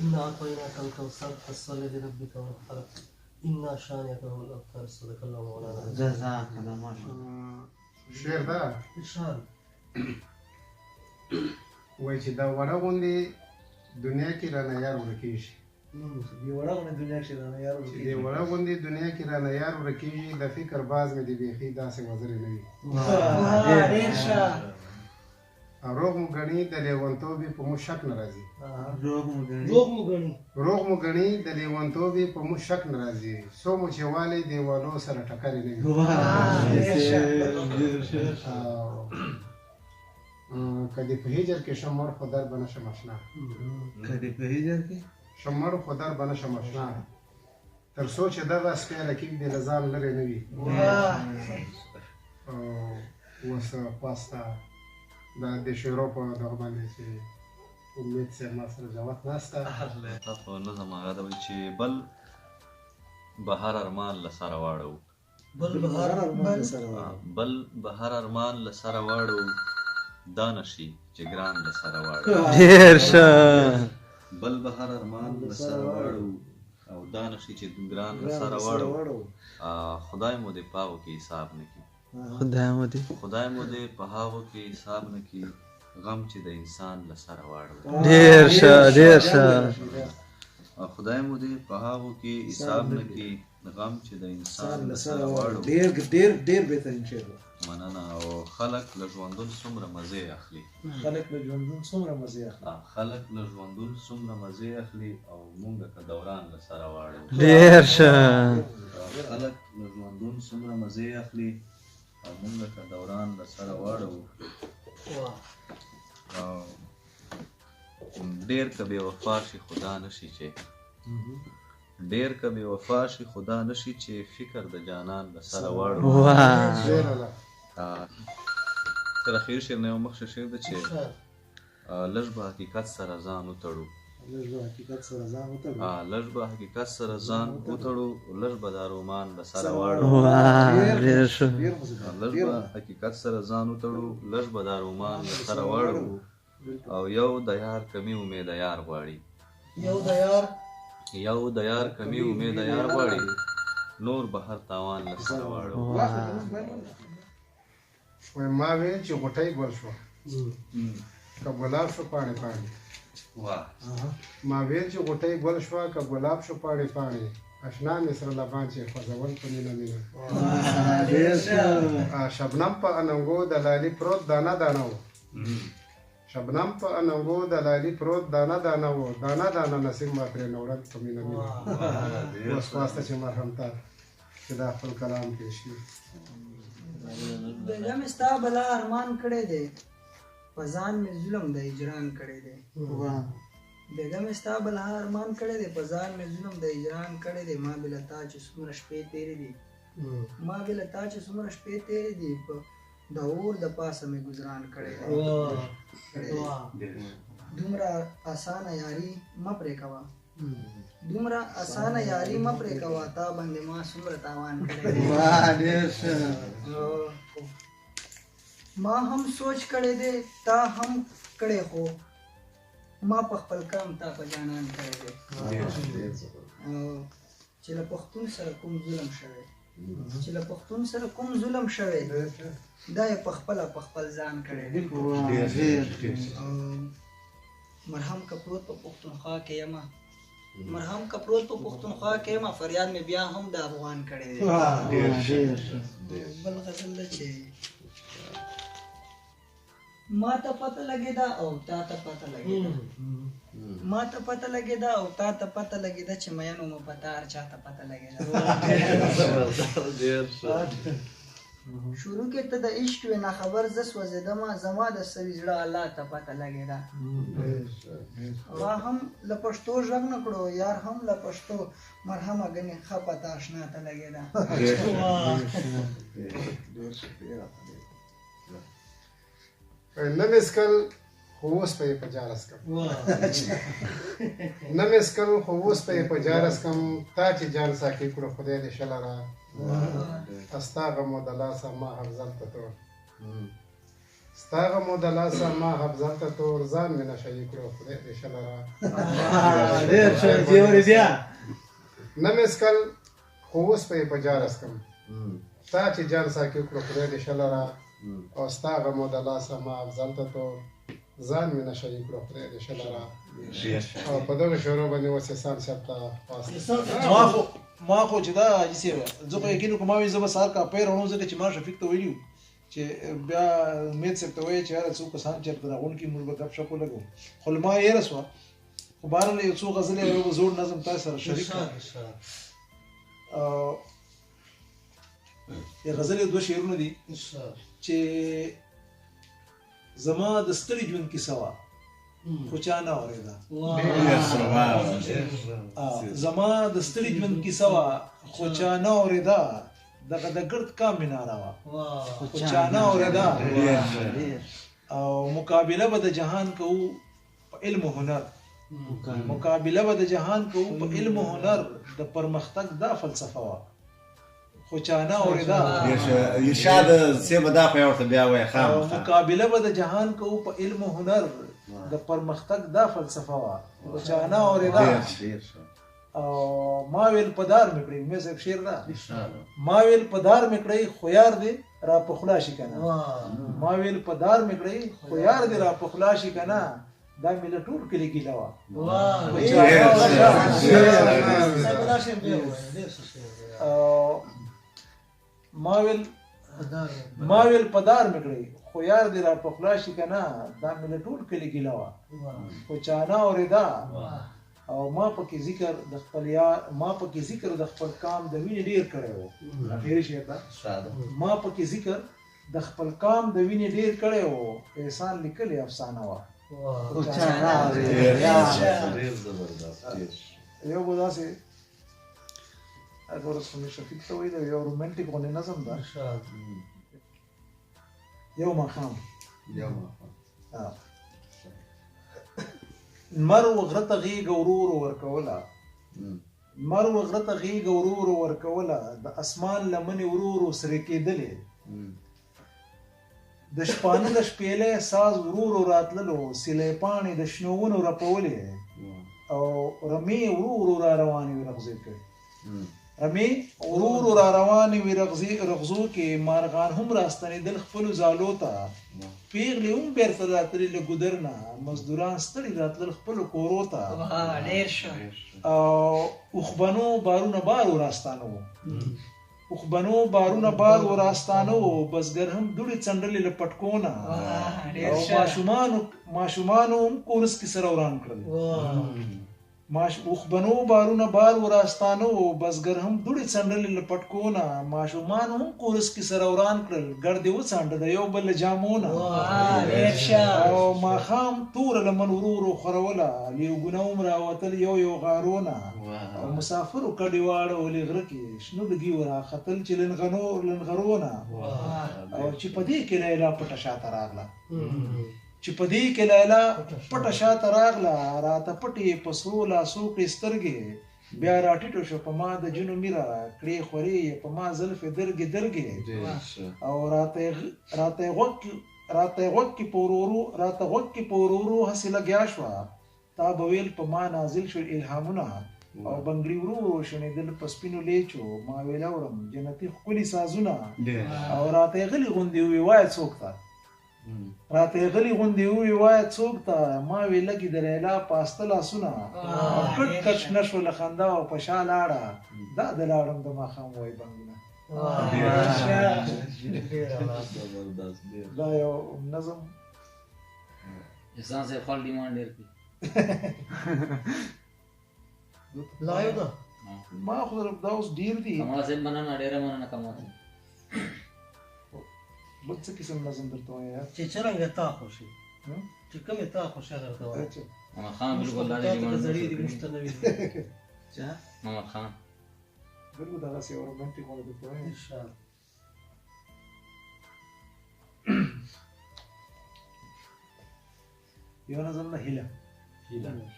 إنا أعطيناك الكوثر فصل لربك وانحر إن شانئك هو الأبتر صدق الله مولانا. جزاک الله، ماشاءالله. شعر ده. ارشاد. وایي چې دا وړه غوندې دنیا کې رانه یار ورکېږي. دې وړه غوندې دنیا کښې رانه یار چې دې وړه غوندې دنیا کې رانه یار ورکېږي، د فکر باز مې د بیخي داسې وزرې نه وي. ډېر ښه. روغ مو ګڼي د لیونتوب یې په موږ شک نه راځي. روغ مو ګڼي. روغ مو ګڼي. روغ مو ګڼي د لیونتوب یې په موږ شک نه راځي، څو مو چې والي دیوالو سره ټکرې نه وي. که دې په هجر کې شم مړ خو در به نه شم اشنا. که دې په هجر کې شم مړ خو در به نه شم اشنا، تر څو چې دغه سپی رقیب دې له ځان لرې نه وي. اوس خواسته دا د شعرو په دغه باندې چې امید صاحب ما سره جواب ناسته. په نظم هغه ده چې بل بهر ارمان له سره واړو، بل بهر ارمان له سره واړو، بل بهر ارمان له سره واړو، دا نشي چې ګران له سره واړو. ډېر ښه. بل بهر ارمان له سره واړو او دا نشي چې ګران له سره واړو، خدای مو دې په هغو کې حساب نه کړي. خدای مو دې، خدای مو دې په هغو کې حساب نه کړي، غم چې د انسان له سره واړو. ډېر ښه، ډېر ښه. خدای مو دې په هغو کې حساب نه کړي، غم چې د انسان له سره واړو. ډېر ډېر ډېر بهترین شعر دی. مننه. او خلک له ژوندون څومره مزې اخلي. خلک له ژوندون څومره مزې اخلي. خلک له ژوندون څومره مزې اخلي او مونږ که دوران له سره واړو. ډېر ښه. خلک له ژوندون څومره مزې اخلي او مونږ که دوران له سره واړو. ډېر که بې وفا شي خدا نه شي چې، ډېر که بې وفا شي خدا نه شي چې فکر د جانان له سره واړو. تر اخري شعر نه یو مخکې شعر ده چې لږ به حقیقت سره ځان وتړو. لږ به حقیقت سره ځان وتړو. لږ به حقیقت سره ځان وتړو، لږ به دا رومان له سره واړو. ډېر ښه. لږ به حقیقت سره ځان وتړو، لږ به دا رومان له سره واړو. او یو د یار کمی امید یار غواړي. یو د یار، یو د یار کمی امید یار غواړي، نور به هر تاوان له سره واړو. ما ویل چې غوټۍ ګل شوه که ګلاب شو پاڼې پاڼې. ما ویل چې غوټۍ ګل شوه که ګلاب شو پاڼې پاڼې، اشنا مې سره لبان چې خوځول په مینه مینه. شبنم په اننګو د لالي پروت دانه دانه و. شبنم په اننګو د لالي پروت دانه دانه و، دانه دانه نسیم ما ترې نه وړل په مینه مینه. اوس خواسته چې مرهم ته چې دا خپل کلام پېښ کړي. بېګا مې ستا بلا ارمان کړی دی، په ځان مې ظلم د هجران کړی دی. بېګا مې ستا بلا ارمان کړی دی، په ځان مې ظلم د هجران کړی دی. ما بې له تا چې څومره شپې تېرې دي، ما بې له تا چې څومره شپې تېرې دي، په د اور د پاسه مې ګذران کړی دی. دومره اسانه یاري مه پرې کوه، دومره اسانه یاري مه پرې کوه، تا باندې ما څومره تاوان کړی دی. ما هم سوچ کړی دی، تا هم کړی، خو ما په خپل کرم تا په جانان کړی دی. چې له پښتون سره کوم ظلم شوی، چې له پښتون سره کوم ظلم شوی، دا یې په خپله په خپل ځان کړی دی. مرهم که پروت په پښتونخوا کې یمه، مرهم که پروت په پښتونخوا کې یمه، فریاد مې بیا هم د افغان کړی دی. بل غزل ده چې ما ته پته لګېده او تا ته پته لګېده، ما ته پته لګېده او تا ته پته لګېده، چې مین ومه په تا هر چا ته پته لګېده. شروع کې ته د عشق وې ناخبر، زه سوځېدمه، زما د سوي زړه الله ته پته لګېده. ما هم له پښتو غږ نه کړو، یار هم له پښتو، مرهمه ګنې ښه پته اشنا ته لګېده. نه مې څکل خو اوس به یې په جار څکم، نه مې څکل خو اوس به یې په جار څکم، تا چې جان ساقي کړو خدای دې ښه لره، ستا غمو د لاسه ما هر ځل ته تور. ستا غمو د لاسه ما افضل ته تور ځان مې نشه یي کړو خدای دې ښه لره. ډېر ښه جیوري بیا نه مې څکل خو اوس به یې په جاره څکم، تا چې جان ساقي کړو خدای دې ښه لره. او ستا غمو د لاسه ما افضل ته تور ځان مې نشه یي کړو خدای دې ښه لره. او په دغه شعرو باندې اوس احسان صاحب ته خواست. ما خو چې دا حاجي صاحب زه خو یقین وکړم، ما ویل زه به سهار کاپۍ راوړم، ځکه چې ما شفیق ته ویلي چې بیا امید صاحب ته وایي چې یاره څو کسان چېرته راغونډ کړي موږ به ګپ شپ ولګوو، خو له ما هېره سوه. خو بهرحال یو څو غزلې او یو زوړ نظم تاسو سره شریک کړم. یو غزلې دوه شعرونه دي چې زما د ستړي ژوند کیسه وه خو چا نه اورېده. زما د ستړي ژوند کیسه وه خو چا نه اورېده، دغه د ګرد کام مې ناره وه خو چا نه اورېده. او مقابله به د جهان کوو په علم و هنر، مقابله به د جهان کوو په علم و هنر، د پرمختګ دا فلسفه وه خو چا نه اورېده. ارشاد صاحب دا خو یې ورته بیا وایي خامخا. مقابله به د جهان کوو په علم و هنر، د پرمختګ دا فلسفه وه خو چا نه اورېده. او ما ویل په دار مې کړی، مې صاحب شعر ده، ما ویل په دار مې کړی خو یار دې را په خوله شي که نه، ما ویل په دار مې کړی خو یار دې را په خوله شي که نه، دا مې له ټول کلي ګیله وه. ما ویل په دار مې کړی خو یار دې را په خوله شي که نه، دا مې له ټول کلي ګیله وه خو چا نه اورېده. او ما پکې ذکر د خپل یار، ما پکې ذکر د خپل کام د وینې ډیر کړی وو. اخري شعر ده، ما پکې ذکر د خپل کام د وینې ډیر کړی وو، احسان لیکلې افسانه وه. یو به داسې هغه ورځ خو مې شفیق ته ویلی، یو رومانټیک غوندې نظم ده. یو ماښام، لمر و غره ته غېږه ورو ورو ورکوله، لمر و غره ته غېږه ورو ورو ورکوله، د اسمان لمنې ورو ورو سرې کېدلې، د شپانه د شپېلۍ ساز ورو ورو راتللو، سیلۍ پاڼې د شنو ونو رپولې، او رمې ورو ورو را روانې وې رغزې کړې، رمې ورو ورو را روانې وې رغزو کې، مارغان هم راستنېدل خپلو ځالو ته، پیغلې هم بېرته راتللې له ګودر نه، مزدوران ستړي راتلل خپلو کورو ته، او اوښبنو بارونه بار و راستانه وو، اوښبنو بارونه بار و راستانه وو، بزګر هم دوړې څنډلې له پټکو نه، او ماشومانو هم کورس کې سره وران کړل. اوښبنو بارونه بار و راستانه وو، بزګر هم دوړې څنډلې له پټکو نه، ماشومانو هم کورس کې سره وران کړل، ګرد یې وڅانډه د یو بل له جامو نه. او ماښام توره لمن ورو ورو خوروله، لیوګونه هم راوتل یو یو غارو نه، او مسافرو کډې واړولې غره کې، شنه لږي وراختل چې لنغرو نه. او چې په دې کې لیلا پټه شاته راغله، چې په دې کې لیلا پټه شاته راغله، راته پټې په سرو لاسو کړې سترګې، بیا راټیټو شو په ما د جنو میره، کړې خورې یې په ما زلفې درګې درګې، او راته غوږ کې په ورو ورو هسې لګیا شوه، تا به ویل په ما نازل شول الهامونه، او بنګړي ورو ورو شنېدل په سپینو لیچو، ما ویل اورم جنتي ښکلي سازونه، او راته یې غلي غوندې وویل وایه څوک ته، راته یې غلي غوندې وویل وایه څوک ته، ما وې لګي د لیلا پاسته لاسونه، او کټ کټ شنه شوه له خندا او په شا لاړه، دا د لاړم د ماښام وایي بنګونه. دا یو نظم. احسان صاحب خپل ډیمانډ ډېر کړي. لایو ده ما خو دا اوس ډېر دي. کمال صاحب مننه، ډېره مننه کمال صاحب. بل څه قسم نظم درته وایم یار؟ چې څرنګه تا خوښي، چې کومې تا خوښي هغه درته وایم. محمد خان بالکل دا دې ډیمانډ زړې دي موږ ته نه وي. چا محمد خان بالکل دغسې یو رومانټیک غوندې درته وایم. انشاءالله. یو نظم نه هیله.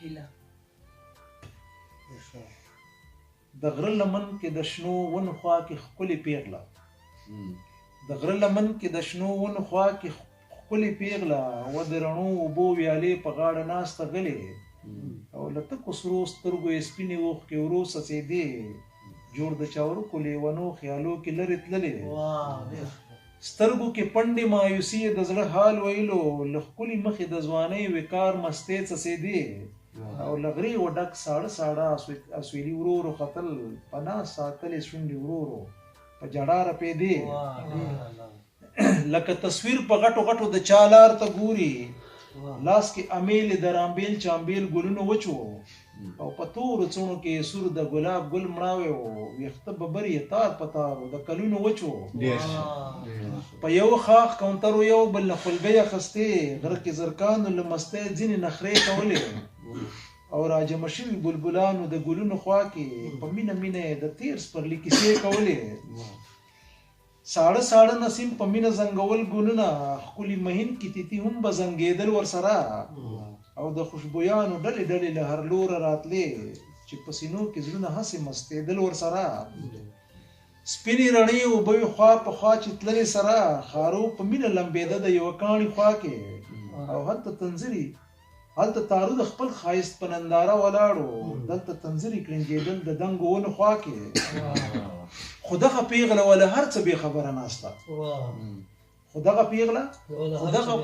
هیله. د غره لمن کې د شنو ونو خوا کې ښکلې پیغله، د غره لمن کې د شنو ونو خوا کې ښکلې پیغله وه د رڼو اوبو ویالې په غاړه ناسته غلې او له تکو سرو سترګو یې سپینې اوښکې ورو څڅېدې، جوړ د چاورکو لیونو خیالو کې لرې تللې، سترګو کې پنډې مایوسي یې د زړه حال ویلو، له ښکلي مخې د ځوانۍ وقار مستې څڅېدې او له غریو ډک ساړه ساړه اسویلي ورو ورو ختل، په ناز ساتلې شونډې ورو ورو په ژړا رپېدې، لکه تصویر په غټو غټو د چا لار ته ګوري، لاس کې امیل د رامبیل چامبیل ګلونو وچو او په تورو څڼو کې سور د ګلاب ګل مړاوی و، ویښته ببر یې تار په تار و د کلونو وچو، په یو ښاخ کونترو یو بل نه خولګۍ اخیستې، غره کې زرکانو له مستۍ ځینې نخرې کولې او راجمع شوي بلبلانو د ګلونو خوا کې په مینه مینه یې د تېر سپرلي کیسې کولې. ساړه ساړه نسیم په مینه زنګول ګلونه، ښکلي مهین کې تیتي هم به زنګېدل ورسره او د خوشبویانو ډلې ډلې له هر لوره راتلې چې په سینو کې زړونه هسې مستېدل ورسره. سپینې رڼې اوبه وې خوا په خوا چې تللې سره، خارو په مینه لمبېده د یوه کاڼي خوا کې او هلته تنځري هلته تارو د خپل ښایست په ننداره ولاړو، دلته تنځري کړنجېدل د دنګو ونو خوا کې. خو دغه پیغله وله هر څه بې خبره ناسته، خو دغه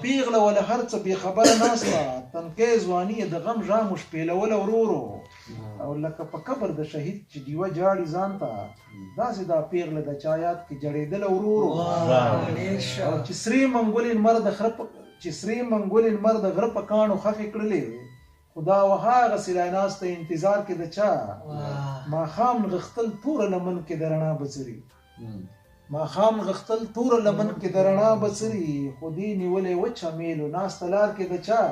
پیغله وله هر څه بې خبره ناسته، تنکۍ ځواني یې د غم ژامو شپېلوله ورو ورو او لکه په قبر د شهید چې ډیوه جاړي ځان ته، داسې دا پیغله د چا یاد کې جړېدله ورو ورو او چې سرې منګولې لمر د خره چې سرې منګولې لمر د غره په کاڼو ښخې کړلې، خو دا وه هغسې لا ناسته انتظار کې د چا، ماښام نغښتل توره لمن کې د رڼا بڅري، ماښام نغښتل توره لمن کې د رڼا بڅري، خو دې نیولې وچ امیلو ناسته لار کې د چا،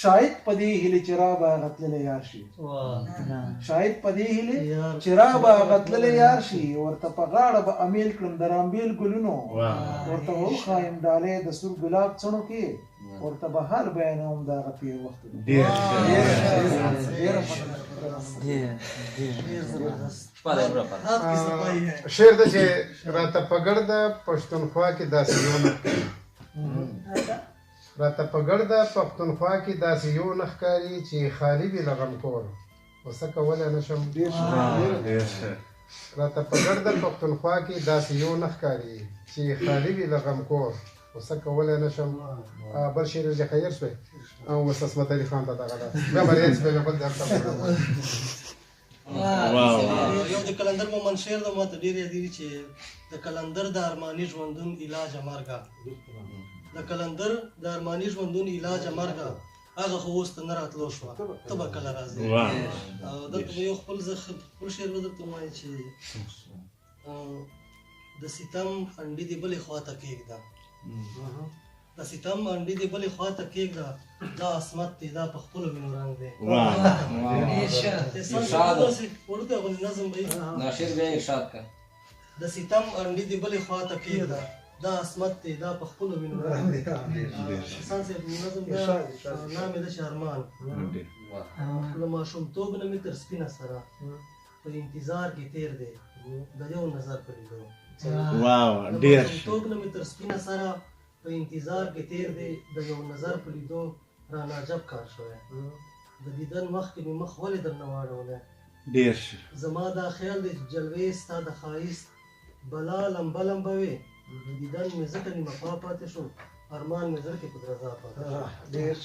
شاید په دې هیلې چې را به هغه تللی یار شي، شاید په دې هیلې چې را به هغه تللی یار شي، ورته په غاړه به امیل کړم د رامبیل ګلونو، ورته به وښایم ډالۍ د سور ګلاب څڼو کې، ورته به حال بیانوم د هغه تېر وختونو. شعر ده چې راته په ګرده پښتونخوا کې داسې یو نه ښکاري، راته په ګرده پښتونخوا کې داسې یو نه ښکاري چې خالي وي له غم کور، خو څه کولی نه شم. راته په ګرده پښتونخوا کې داسې یو نه ښکاري چې خالي وي له غم کور، خو څه کولی نه شم. بل شعر یې خیر شوی او اوس عصمت علي خان ته دغه ده، بیا به رییس بیا بل درته. یو د قلندر مومند شعر ده، ماته ډېر یادېږي چې د قلندر د ارماني ژوندون علاجه مرګه، د قلندر د ارماني ژوندون علاجه مرګه، هغه خو اوس ته نه راتلو شوه، ته به کله راځې. او دلته به یو خپل خپل شعر به درته ووایم چې د ستم انډي دې بلې خوا ته کښېږده، د ستم انډي دې بلې خوا ته کښېږده، دا عصمت دی دا په خپلو وینو رنګ دی. وړوکی غوندې نظم به دا شعر بیا ارشاد کړه. د ستم انډي دې بلې خوا ته کښېږده، دا عصمت دی دا په خپلو وینو رنګ دی. احسان صاحب نظم دا نام یې ده چې ارمان. له ماشومتوب نه مې تر سپینه سره په انتظار کې تېر دی د یو نظر په لیدو. له ماشومتوب نه مې تر سپینه سره په انتظار کې تېر دی د یو نظر په لیدو، رانه عجب کار شوی. د دیدن مخکې مې مخ ولې درنه واړولی، ډېر زما دا خیال دی چې جلوې ستا د ښایست بلا لمبه لمبه وې، د دیدن مې ځکه نیمه خوا پاتې شو، ارمان مې زړه کې په درزا پاتې شو. ډېر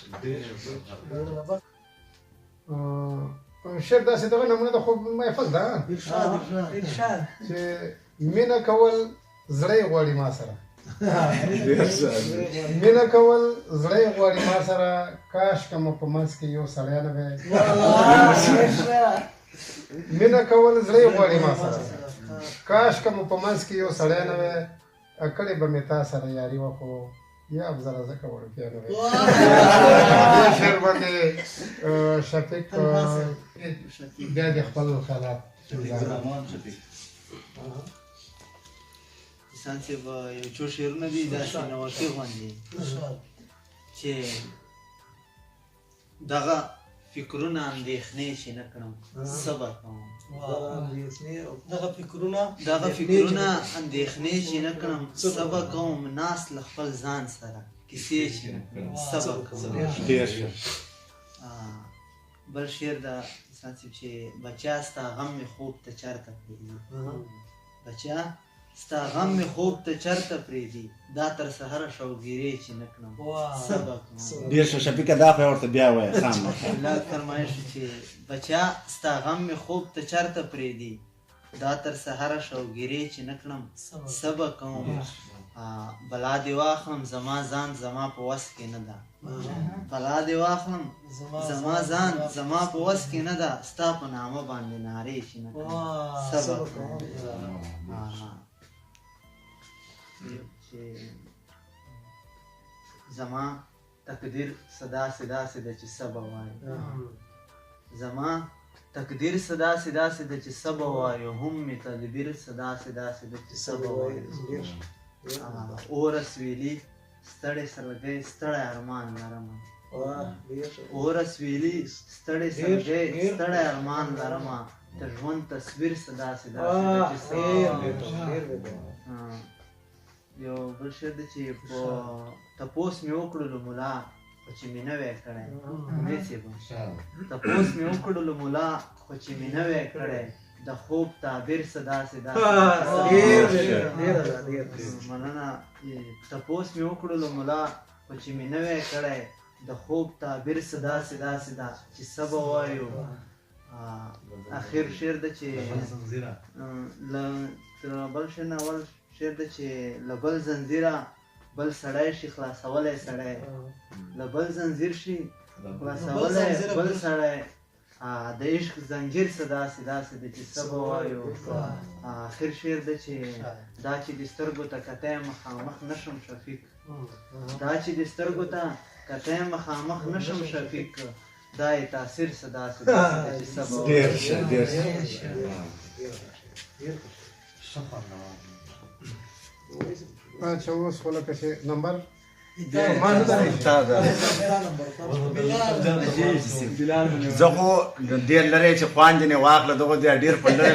شعر داسې دغه نمونه د خوب محفل ده چې مینه کول زړه یې غواړي ما سره، مینه کول زړه یې غواړي ما سره، کاش که مو په منځ کې یو سړی نه وی. مینه کول زړه یې غواړي ما سره، کاش که مو په منځ کې یو سړی نه وی، کړې به مې تا سره یاري وه خو یا افضله ځکه وړوکی نه وی. دې شعر باندې شفیق بیا د خپل خیالات احسان صاحب یو څو شعرونه دي داسې نوښتي غوندې چې دغه فکرونه اندېښنې چې نه کړم صبر کوم. دغه فکرونه اندېښنې چې نه کړم صبر کوم، ناست له خپل ځان سره کیسې چې نه کړم صبر کوم. بل شعر ده انسان صاحب چې بچا ستا غم مې خوب ته چرته پرېږدي، بچا ستا غم مې خوب ته چرته پرېږدي، دا تر سهاره شوګیرې چې نه کړم صبر کوم. ډېر ښه شفیقه، دا خو یې ورته بیا وایه خامخا. الله فرمایش چې بچا ستا غم مې خوب ته چرته پرېږدي، دا تر سهاره شوګیرې چې نه کړم صبر کوم. بلا دې واخلم زما ځان زما په وس کې نه ده، بلا دې واخلم زما ځان زما په وس کې نه ده، ستا په نامه باندې نارې چې نه کړم صبر کوم. چې زما تقدیر څه داسې داسې ده چې څه به وایو، زما تقدیر څه داسې داسې ده چې څه به وایو، هم مې تدبیر څه داسې داسې ده چې څه به وایو. اوره سویلي ستړې سلګۍ ستړی ارمان لرمه، اوره سویلي ستړې سلګۍ ستړی ارمان لرمه، د ژوند تصویر څه داسې داسې ده چې څه به وایو. یو بل شعر دی چې په تپوس مې وکړلو ملا خو چې مې نه وی کړی، امید صاحب تپوس مې وکړلو ملا خو چې مې نه وی کړی، د خوب تعبیر څه داسې داسې. مننه. تپوس مې وکړلو ملا خو چې مې نه وی کړی، د خوب تعبیر څه داسې داسې ده چې څه به وایو. اخر شعر ده چې له تر بل شعر نه اول شعر ده چې له بل زنځیره بل سړی شي خلاصولی سړی، له بل زنځیر شي خلاصولی بل سړی، د عشق زنجیر څه داسې داسې ده چې څه به وایو. اخر شعر ده چې دا چې د سترګو ته کتی مخامخ نه شم شفیق، دا چې د سترګو ته کتی مخامخ نه شم شفیق، دا یې تاثیر څه داسې داسې ده چې څه به وایو. ډېر ښه، ډېر ښه. اچھا اوس خو لکه چې نمبر زه خو ډېر لرې چې خوان دې نه واخله، دغه دی ډېر په لرې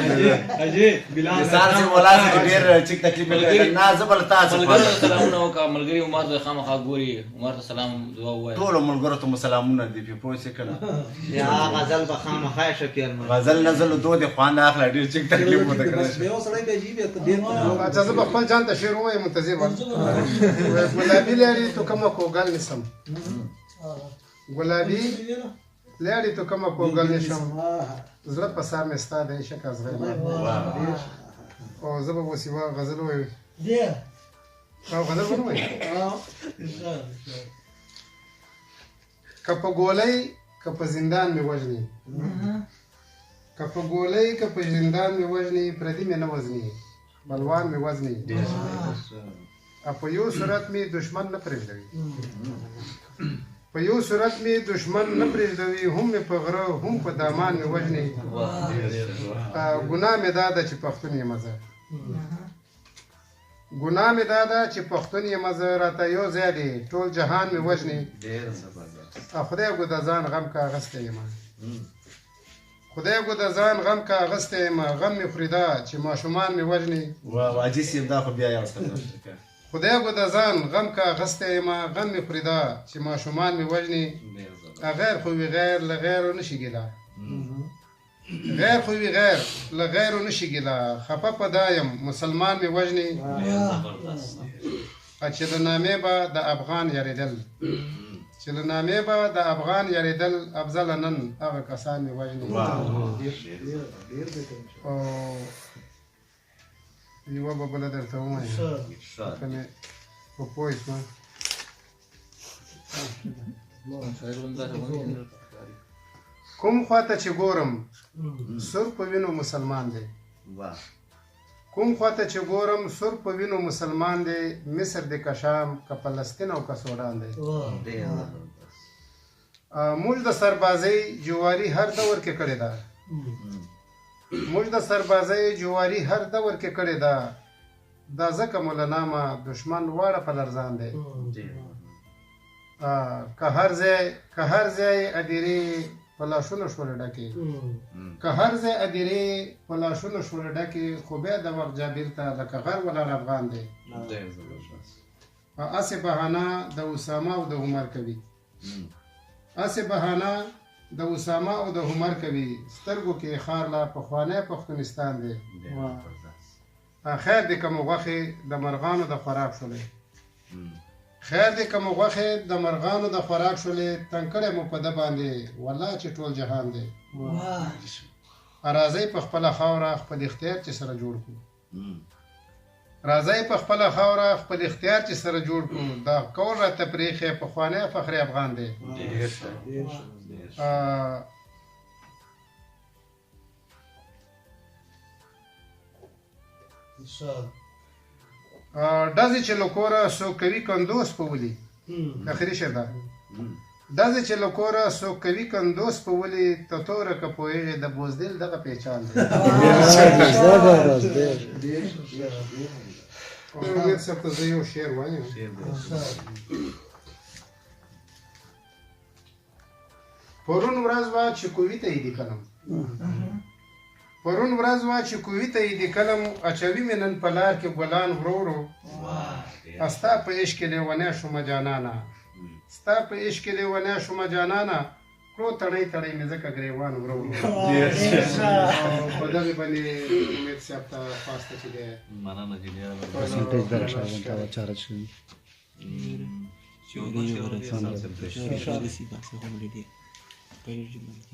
مثال چې ولاړ چې ډېر چک تکلیف مې نه، زه به له تا څخه ملګرو ته سلامونه وکړه. ملګري عمر ته خامخا ګوري، عمر ته سلام دعا ووایه. ټولو ملګرو ته مو سلامونه دي، پې پوه شې که نه؟ یا غزل به خامخا شفیع ارمان غزل نزل دوه دې خوان اخله، ډېر چک تکلیف مو ته کړی. اچھا زه به خپل ځان ته شعر ووایم، منتظر وم. ګلابي لارې تو کومه کوګل نیسم، ګلابي لارې تو کومه کوګل نیسم، زړه په سر مې ستا د عشق ازغی. او زه به اوس یوه غزل ووایم. او غزل به نه وایم. که په ګولۍ که په زندان مې وژني، که په ګولۍ که په زندان مې وژني، پردي مې نه وژني، بلوان مې وژني. په یو صورت مې دښمن نه پرېږدوي، په یو صورت مې دښمن نه پرېږدوي، هم مې په غره هم په دامان مې وژني. ګناه مې دا ده چې پښتون یم زه، ګناه مې دا ده چې پښتون یم زه، راته یو ځای دی ټول جهان مې وژني. خدای ګو د ځان غم کا اخیستی یم، خدای ګو د ځان غم کا اخیستی یم، غم مې خوري دا چې ماشومان مې وژني. حاجي صاحب دا خو بیا یو څه خدای ګو د ځان غم کا اخیستی یم، غم مې خوري دا چې ماشومان مې وژني. غیر خو وي غیر له غیرو نه شي ګیله، غیر خو وي غیر له غیرو نه شي ګیله، خفه په دا یم مسلمان مې وژني. چې له نامې به د افغان یارېدل، چې له نامې به د افغان یارېدل، افضله نن هغه کسان مې وژني. او یوه به بله درته ووایم که مې په پوه شوم. کوم خواته چې ګورم سر په وینو مسلمان دی، کوم خواته چې ګورم سر په وینو مسلمان دی، مصر دی که شام که فلسطین او که سوډان دی. موږ د سربازۍ جواري هر دور کې کړې ده، موږ د سربازۍ جواري هر دور کې کړې ده، دا ځکه مو له نامه دښمن واړه په لرزان دی. که هر ځای ادیرې په لاشونو شولې ډکې. که هر ځای ادیرې په لاشونو شولې ډکې، خو بیا د وخت جابر ته لکه غر ولاړ افغان دی. هسې بهانه د اسامه او د عمر کوي، هسې بهانه د اسامه او د عمر کوي، سترګو کې ښار لا پخوانی پښتونستان دی. خیر دې که مو غوښې د مرغانو د خوراک شولې، خیر دې که مو غوښې د مرغانو د خوراک شولې، تنګ کړی مو په ده باندې والله چې ټول جهان دی. راځئ په خپله خاوره خپل اختیار چې سره جوړ کړو، راځئ په خپله خاوره خپل اختیار چې سره جوړ کړو، دا قول راته پرېښی پخوانی فخر افغان دی. ډزې چې له کوره څوک کوي کندوز په ولي، اخري شعر ده. ډزې چې له کوره څوک کوي کندوز په ولي، ته توره که پوهېږې د بوزدل دغه پېچان دی. امید صاحب ته زه یو شعر وایم. پرون ورځ وه چې کوي ته یې لیکلم، پرون ورځ وه چې کوي ته یې لیکلم، اچوي مې نن په لار کې ګلان ورو ورو، ستا په عشق کې لیونی شومه جانانه، ستا په عشق کې لیونی شومه جانانه، کړو تڼۍ تڼۍ مې ځکه ګریوان ورو ورو. په دغې باندې امید صاحب ته خواسته چې دی. مننه جي ډېره.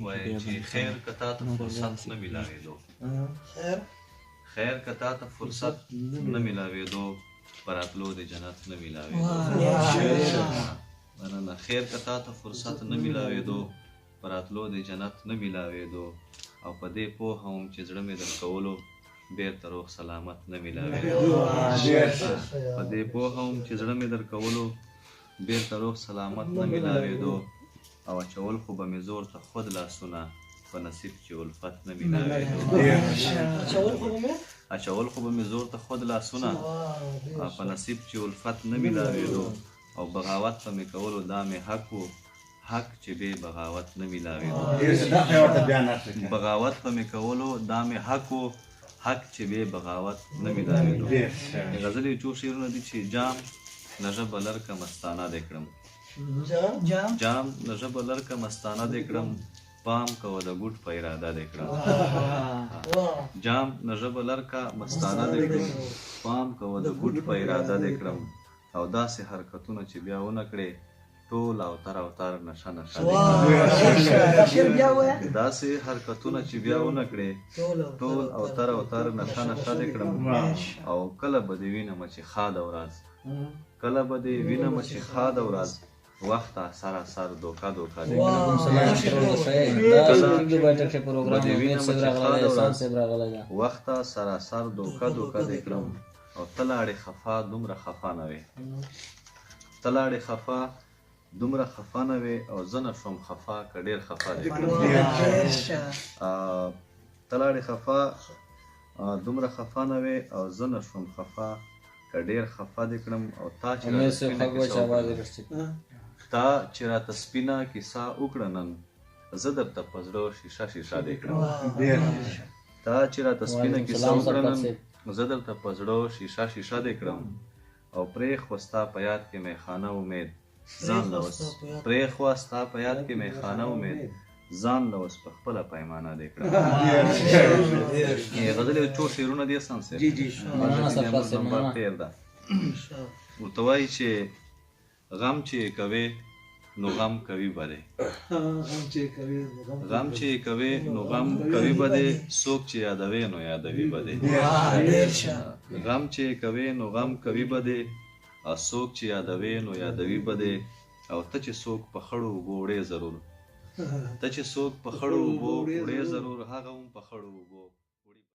وایي چې خیر که تا ته فرصت نه میلاوېدو، خیر که تا ته فرصت نه میلاوېدو، په راتلو د جنت نه میلاوېدو. مننه. خیر که تا ته فرصت نه میلاوېدو، په راتلو د جنت نه میلاوېدو، او په دې پوهه وم چې زړه مې درکولو، بیرته روغ سلامت نه میلاوېدو. په دې پوهه وم چې زړه مې درکولو، بیرته روغ سلامت نه میلاوېدو، او اچول خو به مې زور ته خود لاسونه، په نصیب چې الفت نه میلاوېدو. اچول خو به مې زور ته خود لاسونه، په نصیب چې الفت نه میلاوېدو، او بغاوت به مې کولو دا مې حق و، حق چې بې بغاوت نه میلاوېدو. بغاوت به مې کولو دا مې حق و، حق چې بې بغاوت نه میلاوېدو. غزل یو څو شعرونه دي چې جام نژه به لرکه مستانه دې کړم، جام نژه به لرکه مستانه دې کړم، پام کوه د ګوټ په اراده دې کړم. جام نژه به لرکه مستانه دې کړم، پام کوه د ګوټ په اراده دې کړم، او داسې حرکتونه چې بیا ونه کړې، ټول اوتر اوتر نشه نشه دې کړم. داسې حرکتونه چې بیا ونه کړې، ټول اوتر اوتر نشه نشه دې کړم، او کله به دې وینم چې ښاده ورځ، کله به دې وینم چې ښاده ورځ، وخت سر سر دوکه دوکه دې کړم. کله به دې وینم چې ښاده ورځ، وخت سر سر دوکه دوکه دې کړم، او ته لاړې خفه دومره خفه نه وې، ته لاړې خفه دومره خفه نه وې، او زه نه شوم خفه که ډېر خفه دې کړم. ته لاړې خفه دومره خفه نه وې، او زه نه شوم خفه که ډېر خفه دې کړم، او تا چې راته سپینه کیسه وکړه، تا چې راته سپینه کیسه وکړه نن، زه درته په زړه شیشه شیشه دې کړم. تا چې راته سپینه کیسه وکړه نن، زه درته په زړه شیشه شیشه دې کړم، او پرېښوه ستا په یاد کې میخانه امید، ځان له اوس پرېښوه ستا په یاد کې میخانه امید، ځان له اوس په خپله پیمانه دې کړم. غزل یو څو شعرونه دي احسان صاحب. نمبر تېر ده. ورته وایي چې غم چې یې کوې نو غم کوي به دی، غم چې یې کوې نو غم کوي به دی، څوک چې یادوې نو یادوي به دی. غم چې یې کوې نو غم کوي به دی، او څوک چې یادوې نو یادوي به دی، او ته چې څوک په خړو اوبو وړې ضرور، ته چې څوک په خړو اوبو وړې ضرور، هغه هم په خړو اوبو.